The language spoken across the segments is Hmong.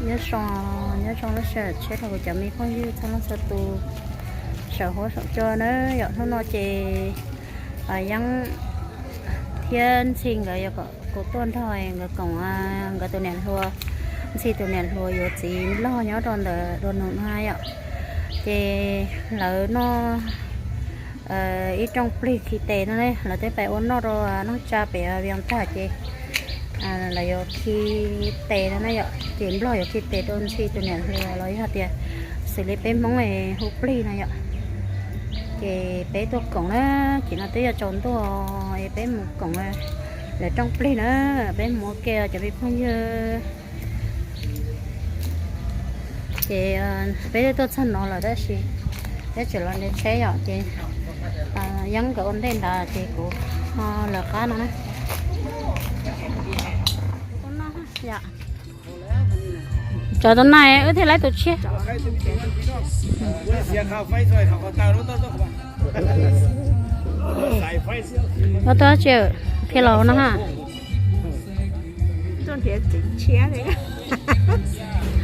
Nyob zoo, nyob zoo lub sij hawm tshiab rau kuv cov me phooj ywg txhua leej txhua tus saum huab saum cua na yom. Hnub no ces Yeeb thiab Ntxhi nkawd yuav kom kuv tuaj nrog nkawd koom nkawd tus niam hluas, Ntxhi tus niam hluas yuav txiv nplog nyob rau ntawm Dua Num no yom. Ces lawv noj ib rooj plig khi tes no ne, lawv twb pais ua noj rau neej tsa pem Vias tag ces lawv yuav khi tes no na yom. Ces nplog yuav khi tes rau Ntxhi tus niam hluas los yog tias xws li peb Hmoob hu plig no yom. Ces peb tuaj koom na, ces no twb yuav tsaus ntuj es peb mus koom lawv rooj plig na, peb mus ua ke cov me phooj ywg. Ces peb twb tuaj txog no lawm tab sis peb tseem los nres tsheb yom, ces Yeeb nkawd ua ntej nrad ces kuv ho lawv qab no na. Cov tus nai wb thiaj laib tus tshiab. Ua tuaj tsi qhia los no ha.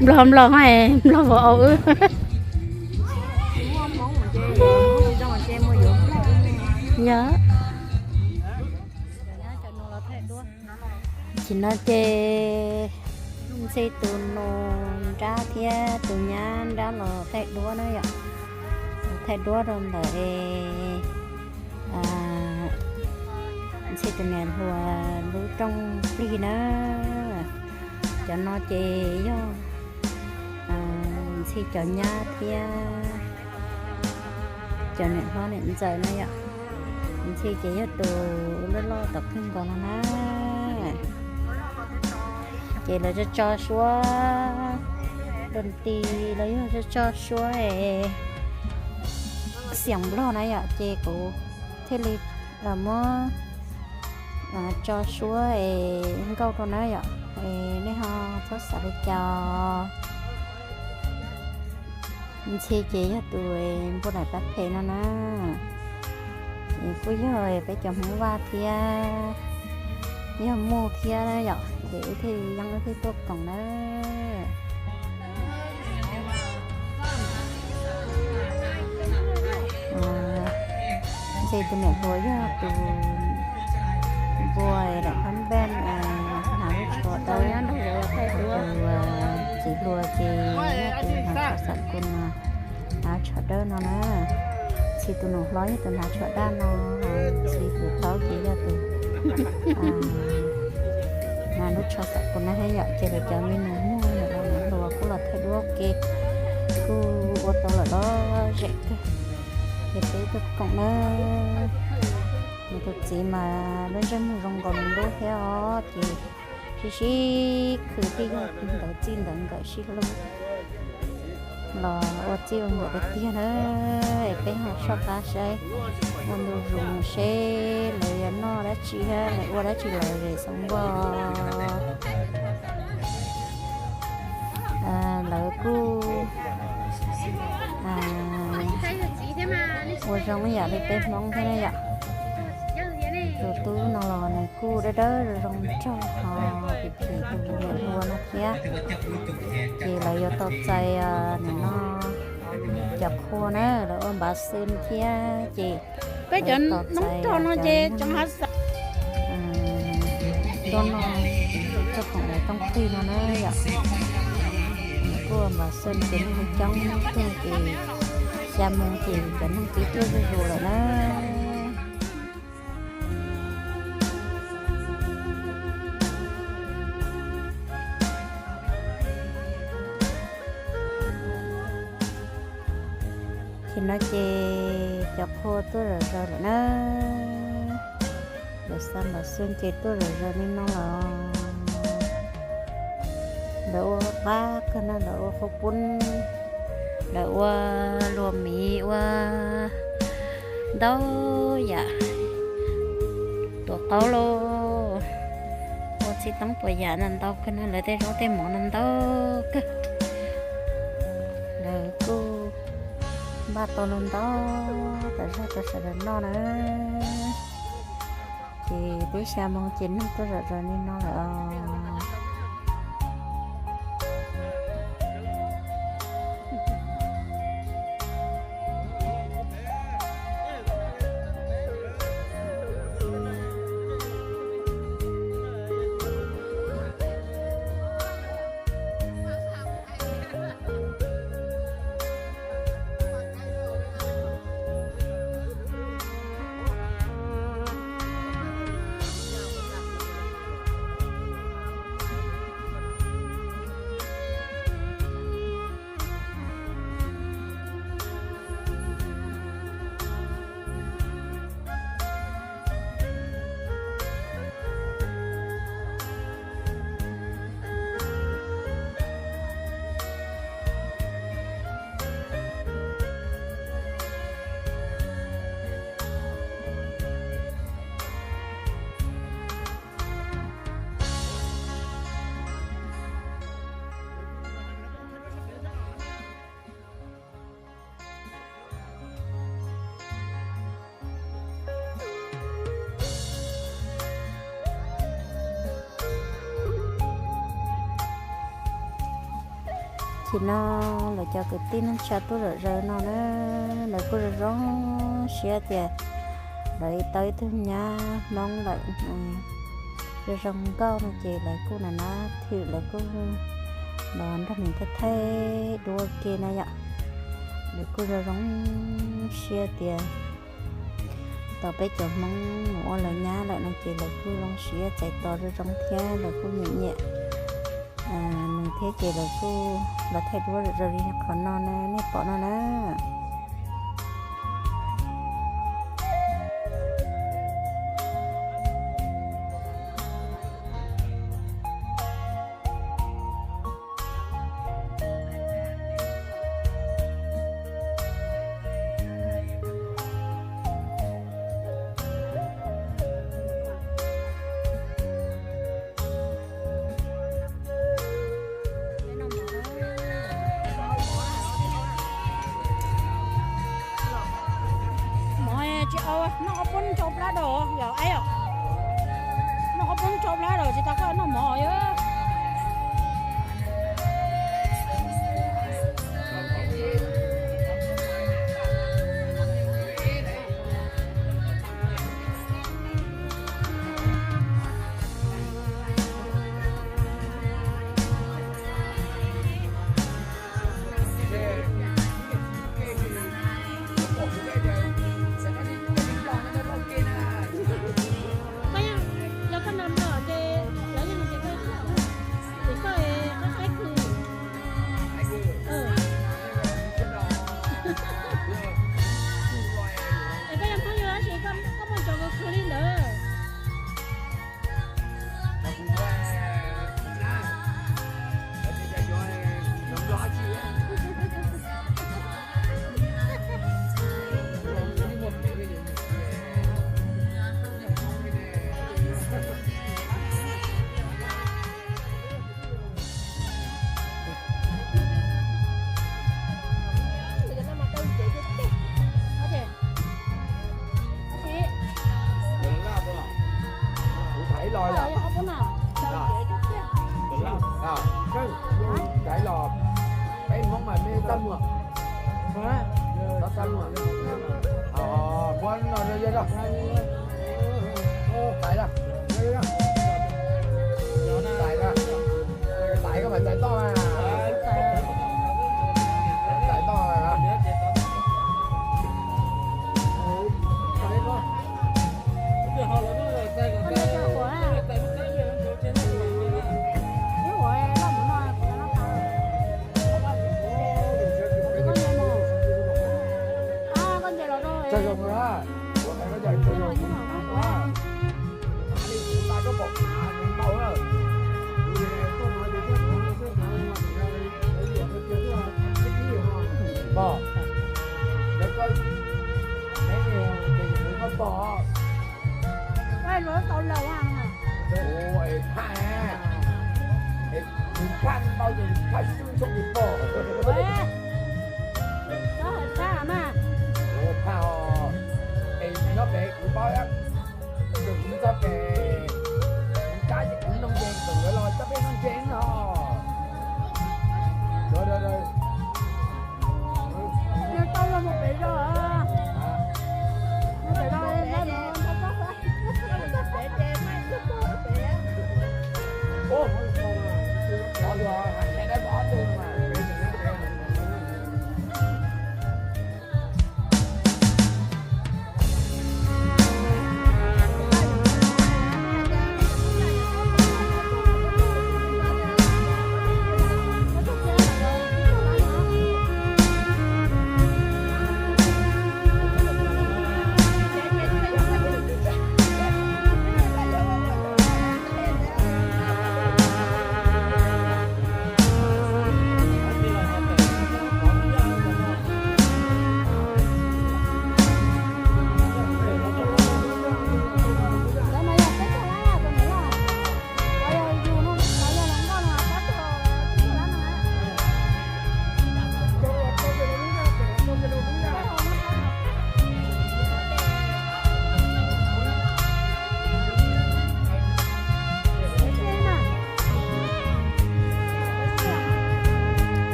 Nplog nplog ha, nplog vauv au wb. Yog. Tam sim no ces Ntxhi tus nus nrab thiab tus nyab nrab los thaij duab na yom. Thaij duab rau ntawm Ntxhi tus niam hluas lub rooj plig na. Cov no ces yog Ntxhi cov nyab thiab cov niam hlob niam ntxawm na yom. Ntxhi ces yog tus loj loj tom kawg nkaus no na. Ces lawv tso tso suab dua nti los yog tso tso suab xiam nplog na yom, ces kuv thiaj li muab tso suab es nkauj rau na yom. Nej ho txhob xav li cas. Ntxhi ces yog tus npua daim pab phem no na. Kuj yog peb cov Hmoob Vaj thiab, yog muj thiab na yom, ces wb thiaj li yeej wb thiaj tuaj koom na. Ntxhi tus niam hluas yog tus npua daim pab phem, hnav lub tsho dawb, tus txiv hluas ces yog tus hnav tsho xam kus no, hnav tsho dawb no na. Ntxhi tus nus hlob yog tus hnav tsho daj no, Ntxhi tus thaub ces yog tus hnav lub tsho xam kus na thiab yom. Ces lawv cov me nus muag lawm los niam hluas kuj los thaij duab ua ke, kuj ua tau lawm los zem kawg. Ces peb tuaj koom na. Nws tus txiv mas lub ntsej muag zoo nkaus nws lub thiab os, ces sib sib khwv thiaj yog ntawd txij ntawd nkawm sib hlub los ua txij ua nkawm tiag tiag na. Es peb ho soj qab saib ua ntu zus seb lawv yuav noj dab tsi thiab lawv ua dab tsi lawv zem xeev npog. Lawv kuj ua zoo ib yam li peb Hmoob thiab na yom. Tus tub no los nws kuj dawb dawb zoo zoo nraug ho phim phim tus niam hluas no thiab. Ces lawv yuav tau txais nim no cov qhua na, lawv ua npav xwb thiab ces peb cov noob rog no ces tsoom hav xav tuaj no, tuaj koom lawv rooj plig no na yom. Kuj ua npav xwb ces neeg coob kawg ces xya moo ces cov neeg pib tuaj zuj zus lawm na. Ces no ces cov qhua tuaj zom zaws lawm na. Lawv xa npav xwb ces tuaj zom zaws li no los. Lawv ua qab kawg na, lawv ua qhua pub, lawv ua luas miv, ua ntau yam, tuav qaub lauj, ua txhij toob puas yam no ntau kawg na, lawv tej zaub tej mov no ntau kawg. Lawv kuj npaj tau no ntau tas zog rau sawv daws noj na. Ces twb xya moo ces neeg tuaj zom zaws li no lawm os. Tam sim no lawv cov kwv tij neej tsa tuaj zom zaws no na, lawv kuj zoo zoo siab tias lawv tau ib tug nyab Hmoob lawm, zoo zoo nkauj no ces lawv kuj na na thwm, lawv kuj los nrog nws thaij thaij duab ua ke na yom. Lawv kuj zoo zoo siab tias tau peb cov Hmoob mus ua lawv nyab lawm no ces lawv kuj zoo siab txais tos zoo zoo thiab lawv kuj nyiam nyiam nws thiab ces lawv kuj los thaij duab zoo zoo li qhov no na, nej pom no na. Mov tsis au, noj qhov poob rau plab dau yom, aib os. Noj qhov poob rau plab dau tsis tau koj noj mov yom. Koj yog, yog koj nrog nplog ces lawv yeej hais tias koj, ces koj, koj qaib khw. Es koj yog Hmoob yog dab tsi koj muaj cov khw khw li ntawd? Kuv thaiv los yom. Thaiv los peb Hmoob mas mej txaj muag. Txaj muag. Muab no yog, thaiv, thaiv, thaiv koj mas txais toj mas. Txais toj mas. Phaj, phaj ntau ces phaj xyoob xyoob ces pom. Phaj os, es nyob pem kuv paub, kuv txog pem, kuv kab ces kuv noog ces kuv yuav los coj peb noj ntses no. Tau los mus pem zos.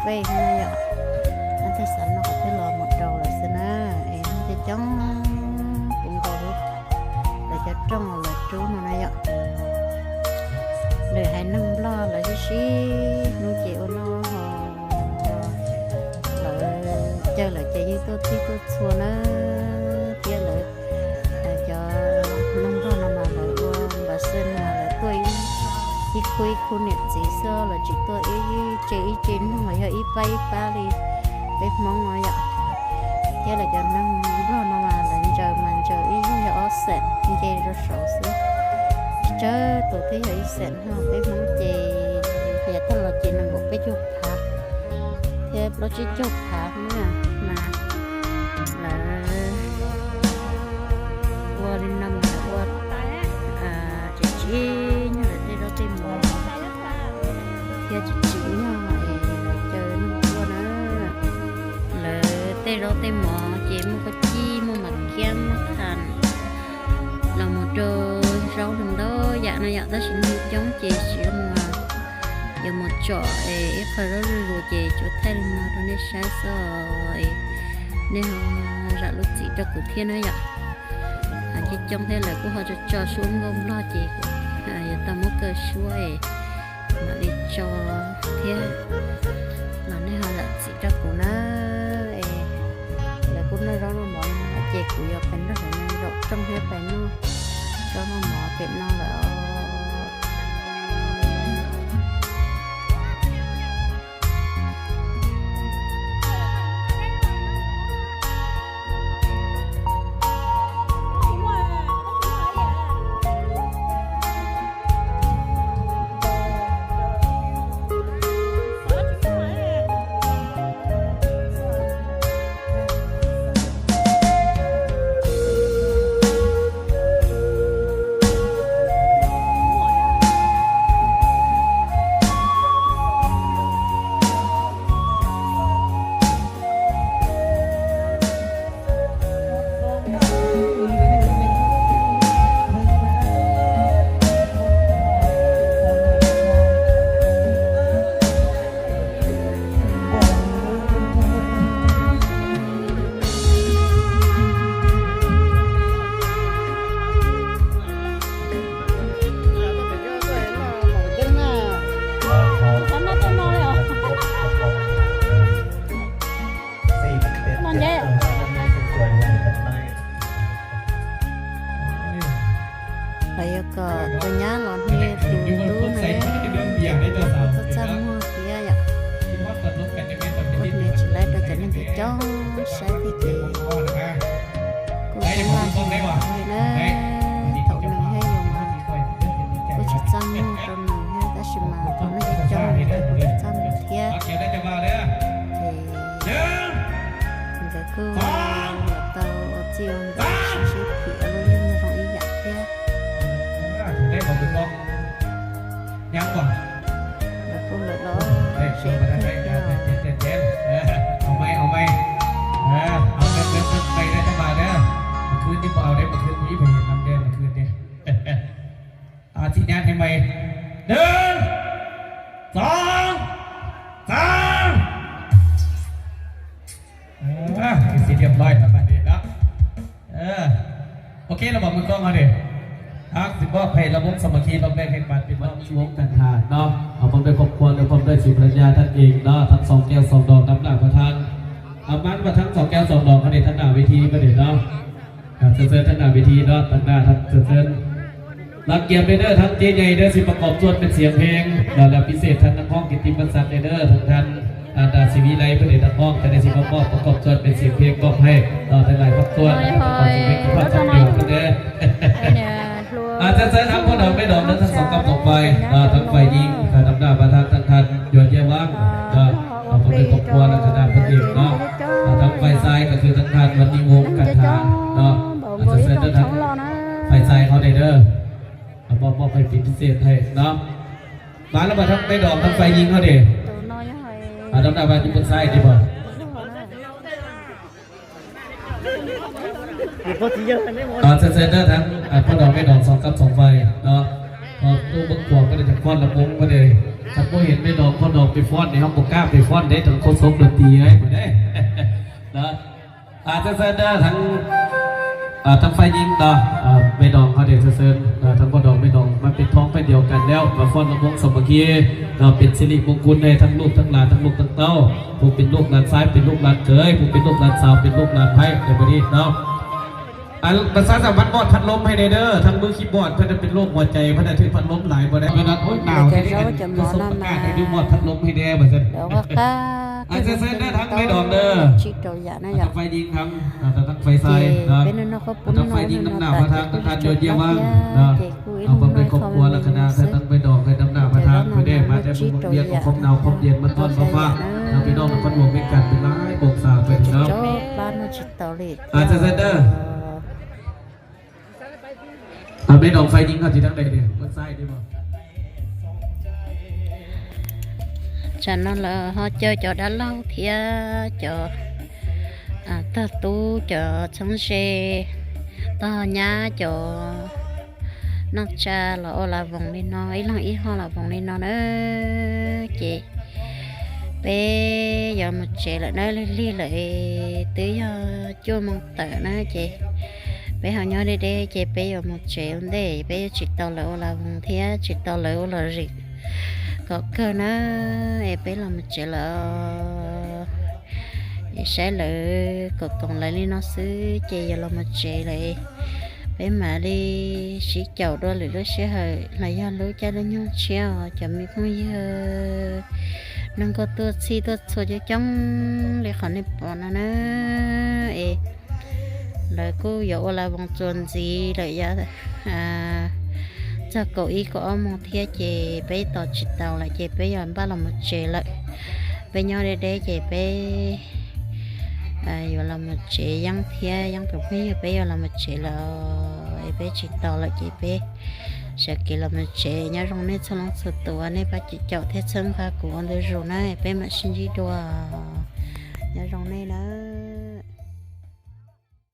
peb no yom. Ib tag xav no qhov twg los mus rau lawm xwb na, es coob coob puv nkaus lawv cov rooj los lawv rub no na yom. Lawv haiv neeg Nplog lawv sib sib hnub ces ua noj ho lawv caw lawv ces yeej tuaj txhij tuaj txhua na, thiab lawv cov neeg Nplog no mas lawv ua npam xwb no lawv tuaj ib khub ib khub niam txiv xwb, lawv tsis tuaj ib tse ib tse neeg los yog ib pab ib pab li peb Hmoob no yom. Thiab lawv cov neeg Nplog no mas lawv ntsaws mas ntsaws ib zaug yog ob xeem nce rau saud xwb. Tsawg tus thiab yog ib xeem no, peb Hmoob ces yog tag los ces nees nkaum peb caug phav thiab plaub tsib caug phav na, mas lawv ua li no mas ua tsis tsim nyog lawv tej zaub tej mov thiab tsis tsim nyog caw neeg tuaj na. Lawv tej zaub tej mov ces muaj kab cib, muaj mas kiab, muaj qham, los mus rau zaub ntau yam no yom, tab sis neeg coob ces tsis zoo los yuav mus tsom es ib qho zaub zuj zus ces tsuas thaij li no rau nej saib xwb os. Nej ho zam lub txim rau kuv thiab na yom. Coob coob thiab lawv kuj ho tso tso suab nkauj Nplog ces kuv yuav tau muab kaw suab es mam li tso thiab los nej ho zam txim rau kuv na. Es lawv kuj noj zaub noj mov li no ces kuv yuav pais nrog lawv zaum rooj thiab pais noj zaub noj mov pem no lawm. Lawv yuav kom tus nyab los hnia tus tub na, txaj txaj muag thiab yom. Kuv hnia tsis laib rau cov neeg coob coob saib thiab ces kuj saib laj li na. Thaum nws thiab yus mas kuj tsis txaj muag rau nws thiab, tab sis mas thaum neeg coob coob nws kuj tsis txaj muag thiab. Ces nkawd kuj yuav tau ua txij ua nkawm sib sib phim ua lub neej zoo ib yam thiab. Lawv kuj lawm los tsev kawg thiab. Txij nyab theej mais, ib, xoo, xaam. Sim ria loj tas mas li no. Ok, los pom mws koj no ne. Hab sim pom phem los poob xa ma khi los mej kheej mas pem los tshuav kan tham no, pom dawj koob kuab los pom dawj tsis pla nyaj thaj ees no, thab xoom keo xoom doos nab nam pab thab, a mab pab thab xoom keo xoom doos pab ne thab nam ve thi pab ne no. Txawv txawv thab nam ve thi no, thab nam txawv txawv. Lom kiam peb dawj thab ceg nyai dawj sim pab koob tsuaj peb xiam pheej los lam pib xej thab nam hoob kiv tij pab xav ne dawj thab thab. Tag si vib laij pab ne nam hoob tas ne sim pab koob pab koob tsuaj peb xiam pheej koob hais los thab nam koob tsuaj peb xiam pheej koob tsuaj peb xiam pheej. Txawv txawv thab poj doom mej doom dawj thab xoom kab xoom fais, thab fais yig, thab nam pab thab thab thab yuav nyiaj vaab, pab dawj koob kuab los thab nam pab ees no, thab fais xais kws thab thab vas nyig voos kas thas no, txawv txawv dawj thab fais xais qhov ne dawj, moj moj fais pim pib xej thais no. Mas los mas thab mej doom thab fais yig no ne, thab nam vas nyig voos xais ne pog. Txawv txawv dawj thab poj doom mej doom xoom kab xoom fais no, tub npawb khuam pab ne, cov koj los poob pab ne. Thaum kuv hnov me doog poj doog peb foob ne, hoob pov kab peb foob deb tau koj xoob dua ti a deb. Txhawj txhawj dab thaum, thaum fais yeej no, me doog ho deb txhawj txhawj, thaum poj doog me doog mas peb thoob peb diav kas lawm mas foob no muaj xam mas kiv, no peb xib lis muaj kuv ne, thaum luj thaum las thaum luj thaum tau, puj peb luj las xaiv peb luj las kawg, puj peb luj las xaus peb luj las phaib, deb peb li no. Mas xav xam phaj moj phaj lom hais ne, thaum muaj khib poj phaj peb luj ua cai phaj thwj phaj lom lais poj deb peb no ua nau thaum moj phaj lom hais ne mas xav, txhawj txhawj dab thaum me doog na, thaum fais yeej thaum, thaum fais xaiv, thaum fais yeej nam nam phav thab thaum thaj yuav cia mas, thaum peb khoom ua las ka na thaum me doog nam nam phav thab peb deb mas deb mus viaj khoom nau khoom yen mas tuaj mas faj, thaum peb doog na khoom ua me kas peb lais poob xav peb no. Txhawj txhawj dab, thaum me doog fais yeej no tsis tau deb li, ua xaiv li mas. Tsam no lawv ho caw cov dab laug thiab cov tog tub, cov txheeb ze, tog nyab, cov neej tsa los ua las voos li no, ib leeg ib hov las voos li no na. Ces peb yuav mus tsev lawm na, lig lig lawm, twb yog cuaj moos tawm na ces peb ho nyob deb deb ces peb yuav mus tsev ua ntej, peb yuav tsis tau lawv ua las voos thiab tsis tau lawv ua lom zem kom kawg na, es peb los mus tsev lawm. Es saib lawv kom koom lawv li no xwb ces yuav los mus tsev lawm. Peb mam li sib caum dua lwm lub sij hawm los yog lub caij lub nyoog tshiab os cov me phooj ywg. Neeg kuj tuaj txhij tuaj txhua coob coob li qhov nej pom no na. Es lawv kuj yuav ua las voos txuas ntxiv lawm, yog txog kaum ib kaum ob moos thiab ces peb tos tsis taus lawm ces peb yuav npaj los mus tsev lawm. Peb nyob deb deb ces peb yuav los mus tsev, yeeb thiab yeeb tus phooj ywg peb yuav los mus tsev lawm es peb tsis tos lawm ces peb sawv kev los mus tsev. Nyob zoo nej txhua leej txhua tus, nej pab caum thiab txhawb nqa kuv ua ntu zus na, peb mam sib ntsib dua. Nyob zoo nej.